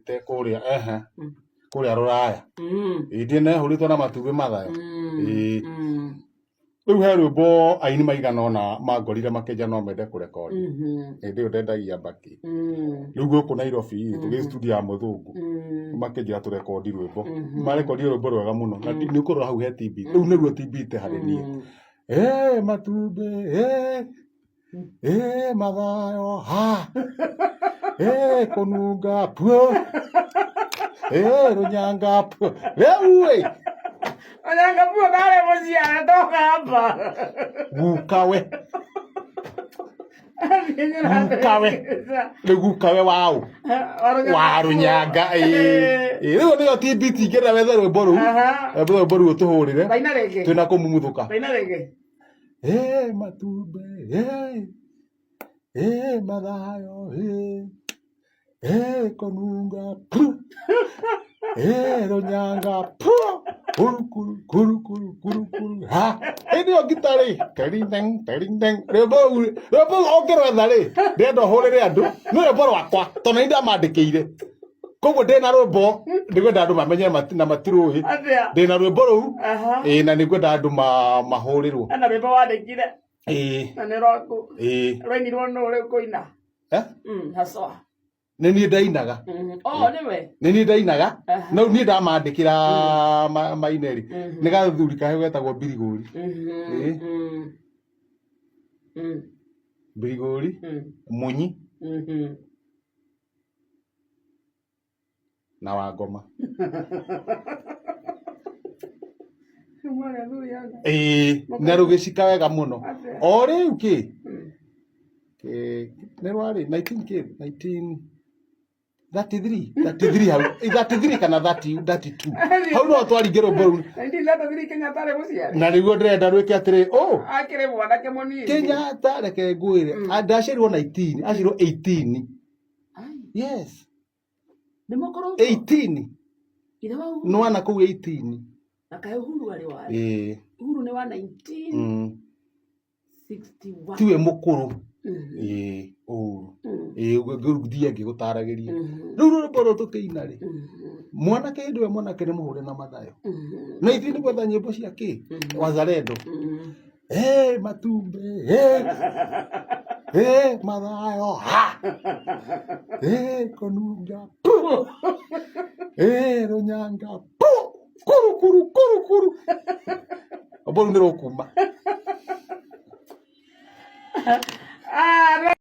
Ndehũrĩte kũrĩa ehe kũrĩa rũraya. Ĩĩ ndĩ nehũrĩtwo na matumbĩ mathayo. Ĩĩ. Rĩu he rwĩmbo aini maigana ũna mangorire makĩnja no mende kũrekondi. Hĩndĩ ĩyo ndendagia mbakĩ. Rĩu gũkũ Nairobi tũgĩ studio ya mũthũngũ makĩnjĩra tũrekondi rwĩmbo. Marekondire rwĩmbo rwega mũno na nĩ ũkũrora hau he TB. Rĩu nĩruo TB te harĩ niĩ. Ĩĩ matumbĩ ĩĩ ĩĩ mathayo ha ĩĩ kũnunga puo ĩĩ rũnyanga puo rĩu ĩ Rũnyanga puo ndarĩ mũciare toka hapa. Gukawe gukawe rĩu gukawe waũ wa rũnyanga ĩĩ Ĩĩ, rĩu nĩyo TBT ingĩenda wethe rwĩmbo rũu. Wethe rwĩmbo rũu ũtũhũrĩre. Thaina rĩngĩ. Twĩna kũmumuthũka. Thaina rĩngĩ. Ĩĩ matumbĩ ĩĩ ĩĩ mathayo ĩĩ ĩĩ kũnunga pu ĩĩ rũnyanga pu kuru kuru kuru kuru kuru kuru ha ĩĩ nĩyo ngita rĩ terindeng terindeng rwĩmbo rũu rwĩmbo rũu ũngĩrwetha rĩ ndĩrenda ũhũrĩre andũ nĩ rwĩmbo rwakwa tondũ nĩ ndamandĩkĩire koguo ndĩna rwĩmbo ndĩkwenda andũ mamenye na matirũĩ. Atĩa? Ndĩna rwĩmbo rũu. Ĩĩ na nĩngwenda andũ mahũrĩrwo. Ena rwĩmbo wandĩkire Ĩĩ. na nĩ rwaku. Ĩĩ. Rwainirwo nũ rĩu kũina? Eh? Haswa. Nĩ niĩ ndainaga. Oh, nĩwe. Nĩ niĩ ndainaga. No niĩ ndamandĩkĩra maine rĩ. Nĩ gathuri kahe getagwo Mbirigũri. Ĩĩ. Mbirigũri, Munyi. Na Wangoma. Ĩĩ na rũgĩcika wega mũno. O rĩu kĩ nĩ rwarĩ 19 kĩ 1933 33 hau 33 kana 30 32 hau no twaringe rwĩmbo rũu. 1933 Kenyatta arĩ mũciare. Na nĩguo ndĩrenda rwĩke atĩrĩ ũ Akĩrĩ mwanake mũnini. Kenyatta reke ngwĩre ndaciarirwo 19 aciarirwo 18. Yes. Nĩ mũkũrũ. 18. Ithe wa Uhuru. Nwana kũu 18. Na kaĩ Uhuru arĩ wa. Ĩĩ. Uhuru nĩ wa 1961. Tiwe mũkũrũ. Ĩĩ Uhuru. Ĩĩ ngũthiĩ ngĩgũtaragĩria. Rĩu rwĩmbo rũrũ tũkĩina rĩ. Mwanake hĩndĩ ĩyo mwanake nĩ mũhũre na mathayo. Na ithuĩ nĩ gwetha nyĩmbo cia kĩ? Wazalendo. Hey, matumbĩ hey. Hey, mathayo ha hey, kũnunga pu hey, rũnyanga pu kuru kuru kuru kuru rwĩmbo rũu nĩ rũkuma. Ah,